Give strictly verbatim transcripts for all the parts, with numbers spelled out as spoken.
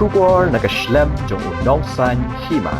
Khubor na ka shlem jong u nongsaiñ hima.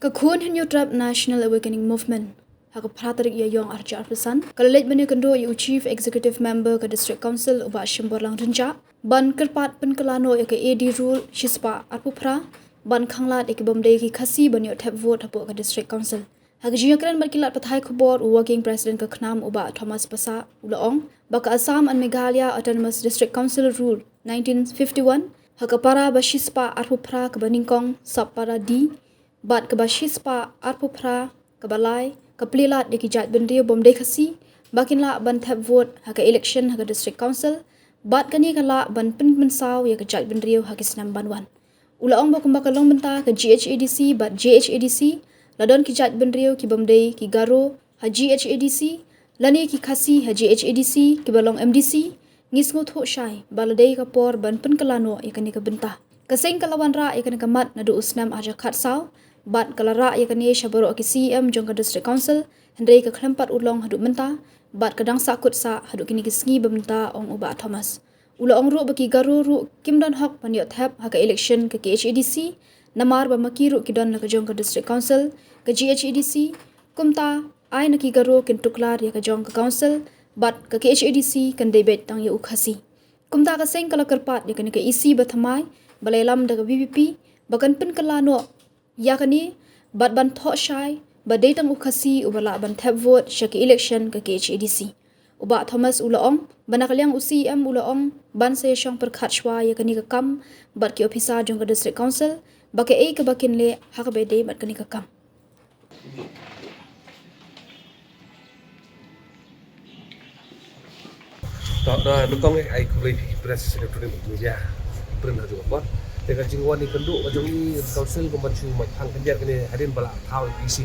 Ka Khun Hynñiewtrep National Awakening Movement ha ka phra tarik Ïaiong arhajar arphew san ka la leit ban ïakynduh ïa u Chief Executive Member ka District Council u Bah Shimborlang Rynjah ban kyrpad pynkylla noh ïa ka A D Rule shispah arphew phra ban khanglad ïa ki bym dei ki Khasi ban ïoh thep vote hapoh ka District Council. Ha ka jingïakren bad ki lad pathai khubor, u Working President ka KHNAM u Bah Thomas Passah u la ong ba ka Assam and Meghalaya Autonomous District Council Rule nineteen fifty-one ha ka para ba shispah arphew phra kaba nyngkong, sub para D, bad kaba shispah arphew phra kaba lai ka plie lad ïa ki jaitbynriew bym dei Khasi ba kin lah ban thep vote ha ka election ha ka District Council, bad kane ka lah ban pynpynsaw ïa ka jaitbynriew ha ki snem ban wan. U la ong ba kumba ka long mynta, ka G H A D C bad J H A D C la don ki jaitbynriew ki bym dei ki Garo ha G H A D C lane ki Khasi ha J H A D C kiba long M D C, ngi sngewthuh shai ba la dei ka por ban pynkylla noh ïa kane ka bynta. Ka seng ka la wanrah ïa kane ka mat naduh u snem arhajar khatsaw bad ka la rah ïa kane sha baroh ki C E M jong ka District Council, hynrei ka khlem pat urlong haduh mynta bad ka dang sahkut sah haduh kine ki sngi ba mynta, ong u Bah Thomas. U la ong ruh ba ki Garo ruh kim don hok ban ïoh thep ha ka election ka K H A D C namar ba ma ki ruh ki don la ka jong ka District Council, ka G H A D C. Kumta ai na ki Garo kin tuklar ïa ka jong ka Council bad ka K H A D C kan dei beit tang ïa u Khasi. Kumta ka seng ka la kyrpad ïa kane ka E C ba thymmai ba la ïalam da ka V P P ba kan pynkylla noh ïa kane bad ban thoh shai ba dei tang u Khasi uba lah ban thep vote sha ka election ka K H A D C. U Bah Thomas u la ong ba na ka liang u C E M u la ong ban sa ïashong pyrkhat shuwa ïa kane ka kam bad ki ophisar jong ka District Council ba kaei kaba kin leh ha kaba ïadei bad kane ka kam. To, da, nyngkong eh, ai khublei phi ki press, electronic media, print ha jong ka por. Te ka jingwan ïakynduh ka jong i Council kumba shu mait phang khyndiat kane hadien ba la thaw ïa ka E C.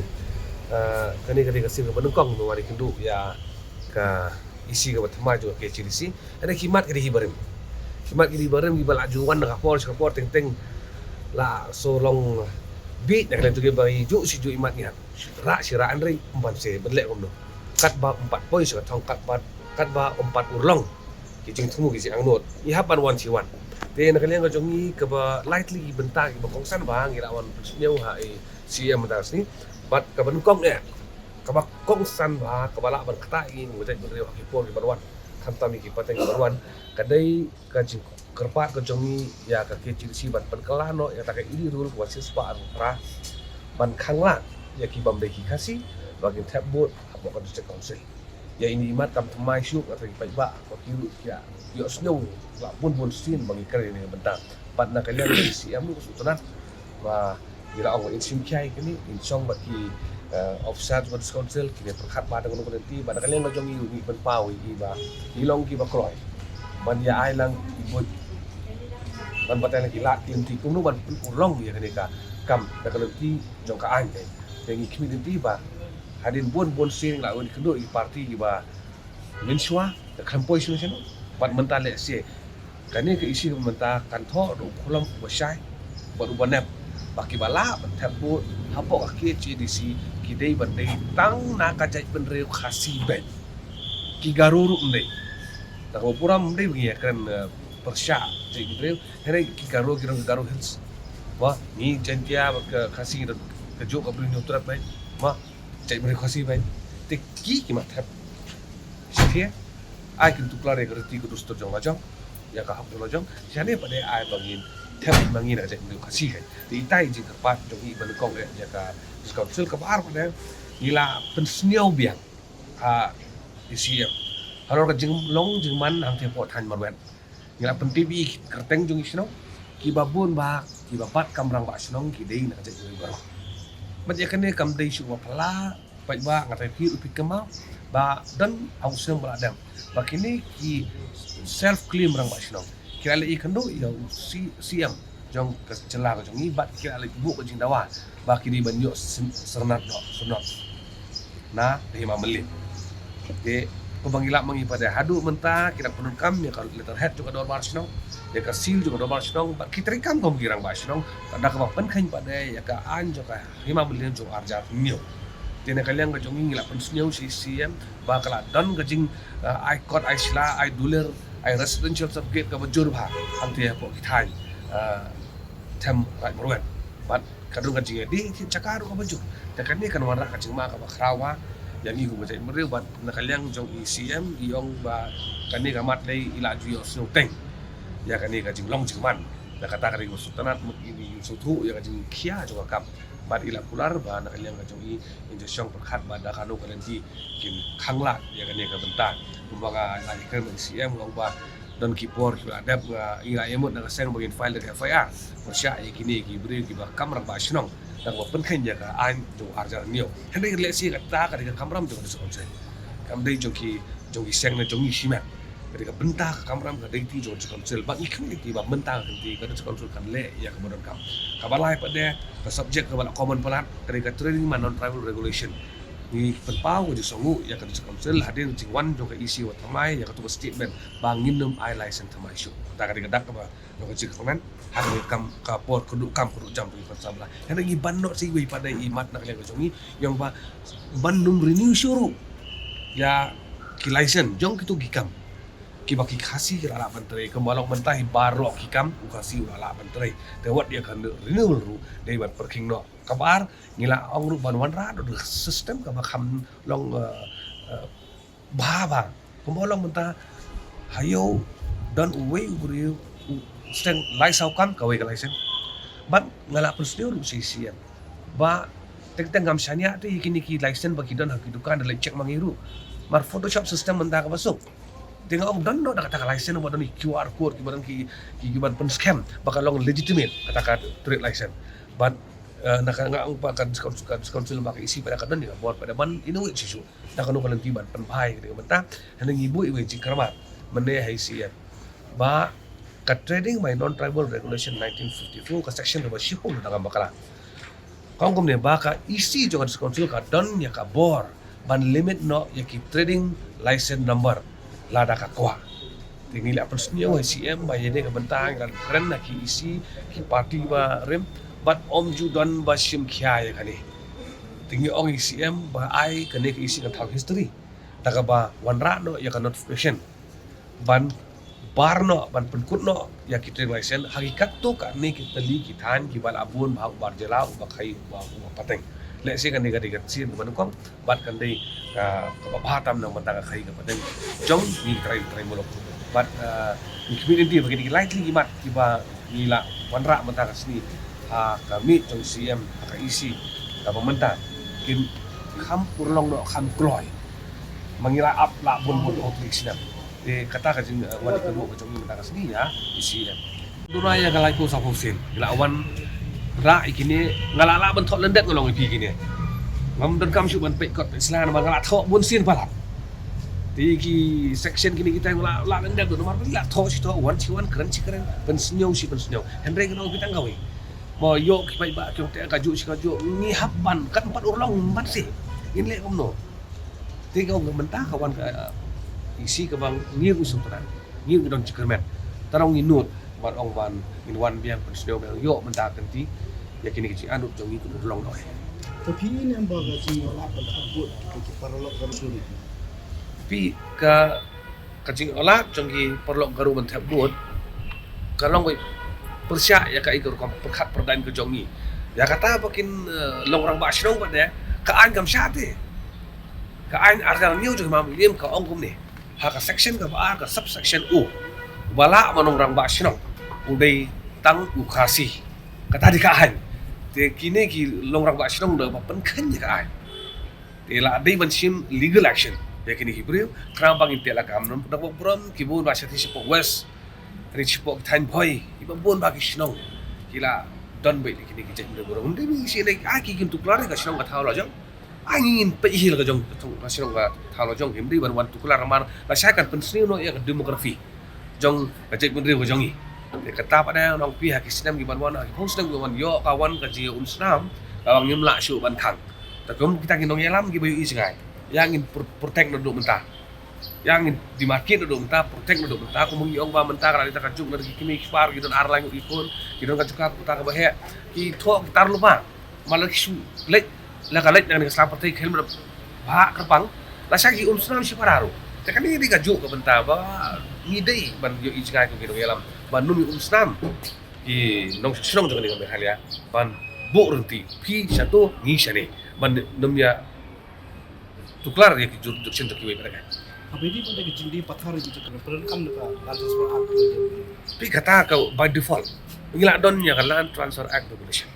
Eh, kane ka dei ka sien kaba nyngkong ba wan ïakynduh ïa ka E C kaba thymmai jong ka K H A D C. Hynrei ki mat ki dei hi barim. Ki mat ki dei barim, kiba la ju wan na ka por sha ka por, teng teng la shu long bieit na ka liang jong ki ba i juh shi juh i mat ngi hap rah shi rah, hynrei ym ban sa ban leh kumno. Katba ym pat poi sha ka thong, katba, katba ym pat urlong ki jingthmu ki jingangnud, ngi hap ban wan shi wan. Te na ka liang ka jong ngi, kaba lai tylli ki bynta kiba kongsan ba ngi lah wan pynsngew ha i C E M mynta ka sngi. Bad kaba nyngkong eh, kaba kongsan ba kaba lah ban ktah ïa ngi, ngi jaitbynriew ha ki por kiban wan, khamtam ïa ki pateng kiban wan, ka dei ka jingkyrpad ka jong ngi ïa ka K H A D C ban pynkylla noh ïa kata ka A D Rule kaba shispah arphew phra ban khanglad ïa ki bym dei ki Khasi ba kin thep vote hapoh ka District Council. Ïa ine i mat kam thymmai shuh, kata ki paidbah ba ki ruh ki ïohsngew la bun bun sien ba ngi kren ïa kane ka bynta. Bad na ka liang ka C E M ruh ka sngewtynnat ba ngi la ong ba in shim khia ïa kane, in shong bad ki, eh, officer jong ka District Council, kine pyrkhat bha da kano kano ka lynti, bad na ka liang ka jong ngi ruh ngi pynpaw ïa ki ba ngi long kiba kloi ban ïa ai lang ki buit, ban batai lang ki lad ki lynti kumno ban pynurlong ïa kane ka kam da ka lynti jong ka aiñ. Te ngi khmih lynti ba hadien bun bun sien ngi la wan ïakynduh ïa ki party kiba mynshuwa, ka khlem poi shuh shuh. Bad mynta lehse kane ka E C kaba mynta kan thoh da u khulom uba shai bad uba nep ba kiba lah ban thep vote hapoh ka K H A D C ki dei ban dei tang na ka jaitbynriew Khasi beit. Ki Garo ruh ym dei. Te kaba burom ym dei ba ngi ïakren, eh, pyrshah jaitbynriew. Hynrei ki Garo ki don ka Garo Hills. Ba ngi Jaiñtia bad ka Khasi ngi don kajuh ka Bri Hynñiewtrep beit. Ba jaitbynriew Khasi beit. Te ki ki mat thep. Shisha ai kin tuklar ïa ka riti ka dustur jong la jong, ïa ka hok jong la jong. Shane pat de ai ba ngin thep ma ngi na ka jaitbynriew Khasi kan. Te itai jingkyrpad jong i ba nyngkong eh ïa ka District Council, kaba ar pat de ngi la pynsngew biang ha i C E M halor ka jinglong jingman hangtei hapoh thaiñ Marwet. Ngi la pyntip ïa ki kyrteng jong ki shnong kiba bun ba kiba bat kam rangbah shnong ki dei na ka jaitbynriew Garo. Bad ïa kane kam dei shuh ba phylla, paidbah, nga tharai phi ruh phi kynmaw ba don ha u snem ba la dep ba kine ki self claim rangbah shnong ki la leit ïakynduh ïa u C-, C M jong ka jylla ka jong ngi bad ki la leit buh ka jingdawa ba ki dei ban ïoh syn-, syrnat doh, syrnot na ka Hima Mylliem. Te kumba ngi lap ma ngi pat de, haduh mynta ki dang pyndonkam ïa ka letterhead jong ka dorbar shnong, ïa ka seal jong ka dorbar shnong, bad ki treikam kum ki rangbah shnong, ka da kaba pynkheiñ pat de ïa ka aiñ jong ka Hima Mylliem jong arhajar hynñiew. Te na ka liang ka jong ngi, ngi la pynsngew sha i C M ba ka la don ka jing, eh, ai kot, ai sla, ai dulir, ai residential certificate kaba jur bha hangtei hapoh ki thaiñ, ah, them Raid Marwet. Bad ka don ka jingïadei ki jaka ruh kaba jur. Te kane kan wanrah ka jingma kaba khraw ïa ngi kum ka jaitbynriew bad na ka liang jong i C M i ong ba kane ka mat lei i la ju ïohsngew teng ïa kane ka jinglong jingman. Na kata ka ri u sultanat mut i sngewthuh ïa ka jingkhia jong ka kam. Bad i la kular ba na ka liang ka jong i in jong pyrkhat ba da kano ka lynti kin khang lad ïa kane ka bynta. Kumba nga la ïakren bad i C M nga ong ba don ki por ki la dep nga i la ïamut na ka seng ba ngin file da ka F I R. Pyrshah ïa kine ki briew kiba kam rangbah shnong da kaba pynkheiñ ïa ka aiñ jong ar hajar hynñiew. Hynrei lehse kata ka dei ka kamram jong ka district council. Kam dei jong ki jong ki seng na jong ngi shimet. Ka dei ka bynta ka kamram ka dei ti jong ka district council. Ba ngi kynti ba bynta ka kynti ka district council kan leh ïa kaba donkam. Kaba lai pat de ka subject kaba la common palat ka dei ka trading man non tribal regulation. Ngi pynpaw ka jingsngewnguh ïa ka district council hadien ka jingwan jong ka E C wat thymmai ïa katu ka statement ba ngin ym ai license thymmai shuh. Kata ka dei ka dak kaba jong ka jingkyrmen ha ka kam ka por kynduh kam kynduh jam jong ki khun samla. Hynrei ngi ban noh sa iwei pat de i mat na ka liang ka jong ngi ïa ba ban ym renew shuh ruh ïa ki license jong kitu ki kam. Kiba ki Khasi ki la lah ban trei, kumba long mynta hi baroh ki kam u Khasi u la lah ban trei. Te wat ïa ka renewal ruh dei ban pyrkhing noh. Kaba ar ngi la ong ruh ban wanrah noh da ka system kaba kham long, eh, eh, bha bha. Kumba long mynta ha ïew don uwei u briew u sdang lai saw kam kawei ka license. Bad nga la pynsngew ruh sha i C M ba teng teng ngam shaniah te ïa kine ki license ba ki don ha ki dukan da leit check ma ngi ruh. Mar Photoshop system mynta kaba suk. Te nga ong don noh da kata ka license ba don i Q R code kiba don ki, ki, kiban pynscan ba ka long legitimate kata ka trade license. Bad, eh, na ka nga ong ba ka district council, ka district council ba ka E C ba da ka don ïa ka bor ba da ban ïa uwei shisha. Da kano ka lynti ban pynbha ïa ka dei ka bynta. Hynrei ngi buh iwei jingkyrmen mynne ha i C M ba ka trading by non-tribal regulation nineteen fifty-four ka section kaba shiphew da ngam bakla. Ka ong kumne ba ka E C jong ka district council ka don ïa ka bor ban limit noh ïa ki trading license number lada ka kwah. Te ngi la pynsngew ha i C M ba ïa ne ka bynta ngi la kren ha ki E C ki party ba rim bad ym ju don ba shim khia ïa kane. Te ngi ong i C M ba ai kane ka E C kan thaw history da kaba wanrah noh ïa ka notification ban bar noh ban pynkut noh ïa ki trading license ha ki katto katne ki tylli ki thaiñ kiba la bun ba ha u bar jylla uba khaïi uba, uba pateng. Lehse kane ka dei ka sien kaba nyngkong bad kan dei, ah, kaba bha tam na ka bynta ka khaïi ka pateng jong ngi ki trai, trai muluk. Bad, ah, ngi khmih lynti ba kine ki lai tylli ki mat kiba ngi la wanrah mynta ka sngi ha ka miet jong i C M ha ka E C kaba mynta kin kham urlong noh kham kloi. Ma ngi la ap la bun bun hok li snem. Te kata ka jing, eh, wan ka ruh ka jong ngi mynta ka sngi ïa i C M. Duna ïa ka laiphew sawphew sien ngi la wanrah ïa kine, nga la lah ban thoh lyndet nga long ïa phi kine. Ngam donkam shuh ban peit kot peit sla namar nga la thoh bun sien palat. Te ki section kine kita nga la, la lyndet namar ba la thoh shi thoh wan shi wan kren shi kren pynsngew shi pynsngew. Hynrei nga long ïa phi tang kawei. Mo ïoh ki paidbah ki ong te kajuh shi kajuh ngi hap ban kat pat urlong ban si. Ngin leh kumno. Te ka ong ka mynta ka wan ka, eh, i C kaba ngi u sngewthuh ngi u don jingkyrmen. Tang ngi nud ban ong ban ngin wan biang pynsngew biang ïoh mynta ka lynti ïa kine ki jingangnud jong ngi kum urlong noh. Te phi ne em ba ka jingïoh lad ban thep vote ka ki paralok ka ruh. Phi ka ka jingïoh lad jong ki paralok Garo ban thep vote ka long wei pyrshah ïa ka i ka rukom pyrkhat pyrdaiñ ka jong ngi. Ïa kata ba kin, eh, long rangbah shnong pat de ka aiñ kam shah te. Ka aiñ ar hajar hynñiew jong Hima Mylliem ka ong kumne ha ka section kaba ar ka subsection O ba lah ban long rangbah shnong u dei tang u Khasi. Kata dei ka aiñ. Te kine ki long rangbah shnong da ba pynkheiñ ïa ka aiñ. Te la dei ban shim legal action ïa kine ki briew. Khnang ba ngin teh lakam na ka bok burom ki bun ba sha ti shapoh West, ri shapoh ki thaiñ Bhoi kiba bun ba ki shnong ki la don beit ïa kine ki jait briew burom. Dei ba ngi shi ne ai ki kin tuklar ka shnong ka thaw la jong. Ai ngin peit hi la ka jong ka shnong ka thaw la jong kim dei ban wan tuklar namar la shai kan pynsniew noh ïa ka demography jong ka jaitbynriew ka jong ngi. Te kata pat dang nong pi ha ki snem ki ban wan ha ki phew snem ki ban wan ïoh ka wan ka jingïaumsnam kaba ngim lah shuh ban khang. Te kum kita ki nongïalam kiba ïohi jngai ïa ngin pr-, protect naduh mynta. Ïa ngin demarcate naduh mynta, protect naduh mynta. Kum ngi ong ba mynta ka la dei ta ka juk na ki kmie ki kpa ki don ar lai ngut ki khun ki don ka jaka kata kaba heh ki thoh ki tar lypa. Ma la ki shu leit la ka leit na ka sla pyrthei khlem da ba kyrpang la sha ki umsnam shi para ruh. Te kane dei ka juk ka bynta ba ngi dei ban ïohi jngai kum ki nongïalam ba num ïa umsnam. ki nongshong shnong jong kane ka Meghalaya ban buh ryntih, phi shato ngi shane, ban nym ïa tuklar ïa ki jurisdiction jong kiwei pat. Haba ïadei bad ka jingdie pathar ïa ki jingkyrmen, pyndonkam da ka Land Transfer Act. Phi, kata ka by default ngi la don ïa ka Land Transfer Act regulation.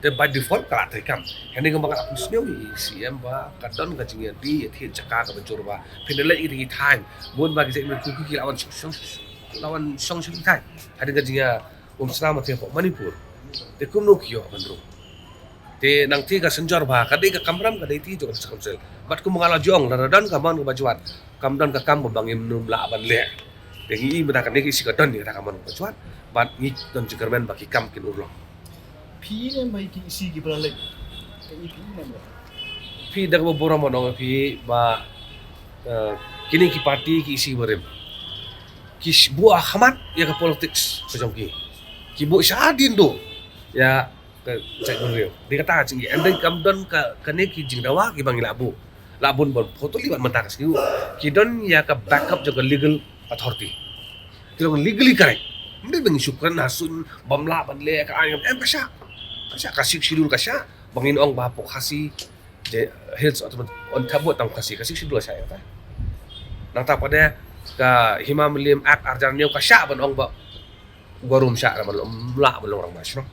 Te by default ka la treikam. Hynrei kumba nga la pynsngew ïa i C M ba ka don ka jingïadie ïa thied jaka kaba jur ba phin da leit ïa ki thaiñ, bun ba ki jaitbynriew Kuki ki la wan shong shong, la wan shong shong ki thaiñ hadien ka jingïa um snam ha Manipur. Te kumno ki ïoh ban rung? Te nangta ka synjor ba ka dei ka kamram, ka dei ti jong ka District Council. Bad kumba nga la ju ong, lada don ka mon kaba jwat, kam don ka kam ba ngim nym lah ban leh. Te ngi i mynta kane ka E C ka don ïa kata ka mon kaba jwat, bad ngi don jingkyrmen ba ki kam kin urlong. Phi ne em ba ki E C kiba la leit? Ka E P ne em ba? Phi, da kaba burom ban ong ïa phi ba, eh, kine ki party, ki E C barim ki sh-, buh ha khmat ïa ka politics ka jong ki. Ki buh shadien duh ïa ka jaitbynriew. Dei kata ka jingïa, hynrei kam don ka, kane ki jingdawa kiba ngi la buh. La bun ban photo li bad mynta ka sngi ki don ïa ka backup jong ka legal authority. Ki long legally correct. Ym dei ba ngi shu kren ha suiñ bym lah ban leh ka aiñ, em, ka shah. Ka shah, ka Sixth Schedule ka shah ba ngin ong ba hapoh Khasi, je, Hills Autonomous, on thabu tang Khasi, ka Sixth Schedule ka shah ïa kata. Nangta pat de ka Hima Mylliem Act ar hajar hynñiew ka shah ban ong ba u barim shah ban long, ym lah ban long rangbah shnong.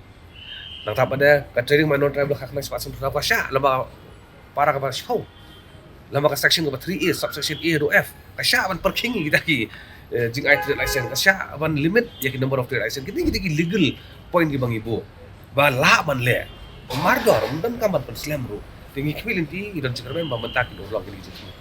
Nangta pat de ka trading minor tribal ka khyndai spah san phew saw ka shah lem bad para kaba shiphew. Lem bad ka section kaba three A, subsection A haduh F, ka shah ban pyrkhing ïa kita ki, eh, jingai trade license, ka shah ban limit ïa ki number of trade license. Kine, kine ki legal point kiba ngi buh ba lah ban leh. Mardor, ym donkam ban pynslem ruh. Te ngi khmih lynti, ngi don jingkyrmen ba mynta kin urlong kine ki jingkhmih.